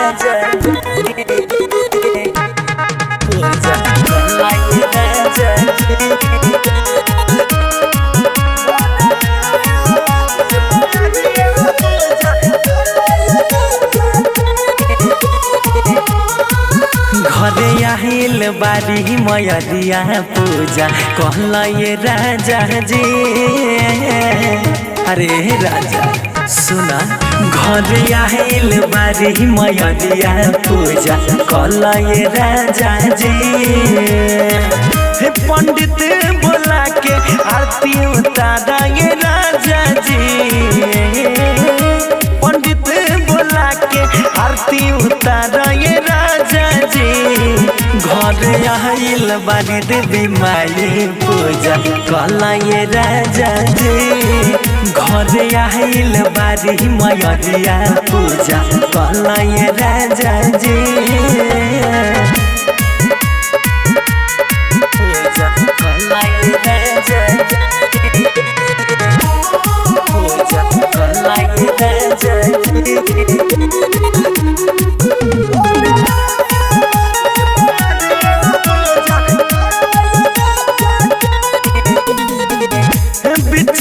राजा पूजा कला ये राजा घरे आहिल बारी मयरिया पूजा कहला ये राजा जी। अरे राजा सुना, घरे आहिल बारी मयरिया पूजा कहला ये राजा जी। पंडित बोला के आरती उतारा ये राजा जी, पंडित बोला के आरती उतारा ये राजा जी। घरे आइल बारी देवी माई पूजा कला ये राजा जी। घरे आइल बारी मयरिया पूजा कला ये राजा जी। पूजा कला ये राजा जी, पूजा कला ये राजा जी।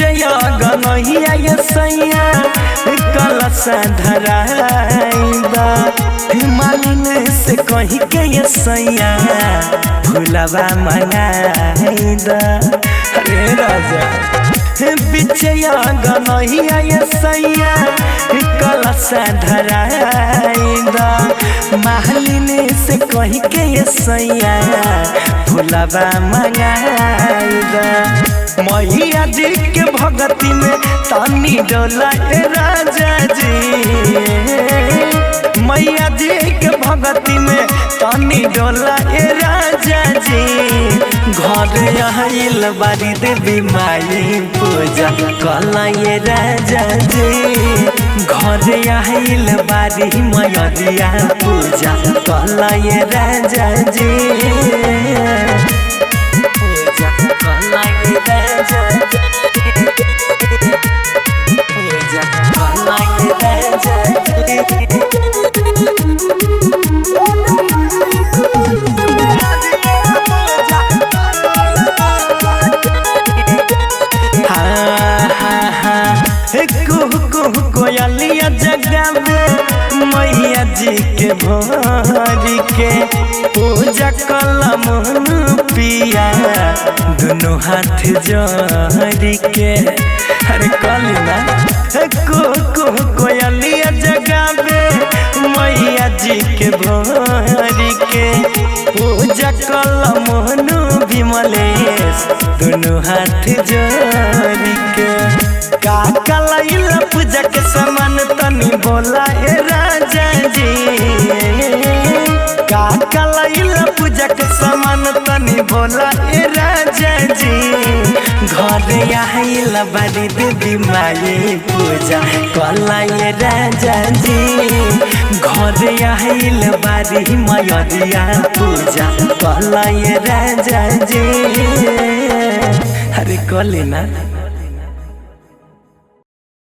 गनहिया ये सैया कलशा धराइबा, मालिन से कही के ये सैया फुलवा मंगाइदा। अरे राजा बिचया गनहिया ये सैया कलशा धराइबा, मालिन से कही के ये सैया फुलवा मंगाइदा। मैया जी के भगती में तानी डोला राजा जी, मैया जी के भगती में तानी डोला राजा जी। घरे आइल बारी देवी माई पूजा कला ये राजा जी। घरे आइल बारी मयरिया पूजा कला ये राजा जी। पूजा कला ये राजा जी, पूजा कला ये राजा जी। हाँ हाँ हाँ, कुहू कुहू कोयलिया जगावे मैया जी के भोरी के, पूजा कलम पिया दोनों हाथ जोड़ी के। अरे कलिना कुहू कोयलिया जगावे मैया जी के भोरी के, पूजा कलम विमलेश दोनों हाथ जोड़ी के। का कलाइला पूजा के सामान तनी बोला ए राजा जी, का कलाइला पूजा के सामान तनी बोला ए राजा जी। घरे आइल बारी देवी माई पूजा कला ये राजा जी। घरे आइल बारी मयरिया पूजा कला ये राजा जी। अरे कले ना।